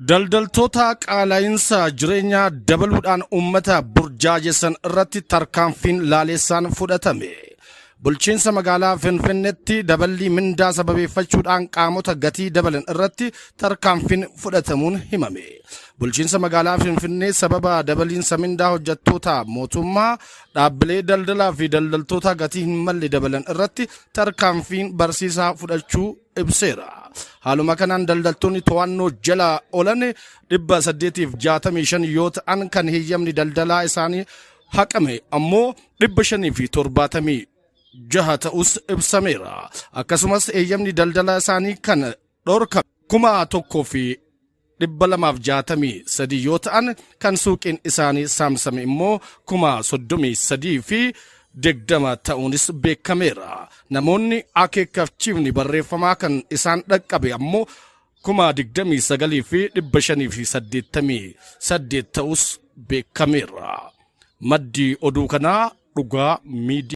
Daldaltoota qaala'iinsa jireenyaa dabaluudhaan uummata burjaajessan irratti tarkaanfiin laaleessaan fudhatame. Bulchiinsa magaalaa Finfinneetti daballii mindaa sababeeffachuudhaan qaamota gatii dabalan irratti tarkaanfiin fudhatamuun himame. Bulchiinsa magaalaa Finfinnee sababa dabaliinsa mindaa hojjettoota mootummaa, dhaabbilee daldalaa fi daldaltoota gatii hin malle dabalan irratti tarkaanfiin barsiisaa fudhachuu ibseera. Haaluma kanaan daldaltoonni to'annoo jala oolan 865 yoo ta'an, kan heeyyamni daldalaa isaanii haqame ammoo 576 ta'us ibsameera. Akkasumas heeyyamni daldalaa isaanii kan dhorkame 1263 yoo ta'an, kan suuqiin isaanii saamsame immoo 33,020 ta'uunis beekameera. Namoonni akeekkachiifni barreeffamaa kan isaan dhaqqabe ammoo 29,588 ta'us beekameera. Maddi oduu kanaa Dhugaa Miidiyaa.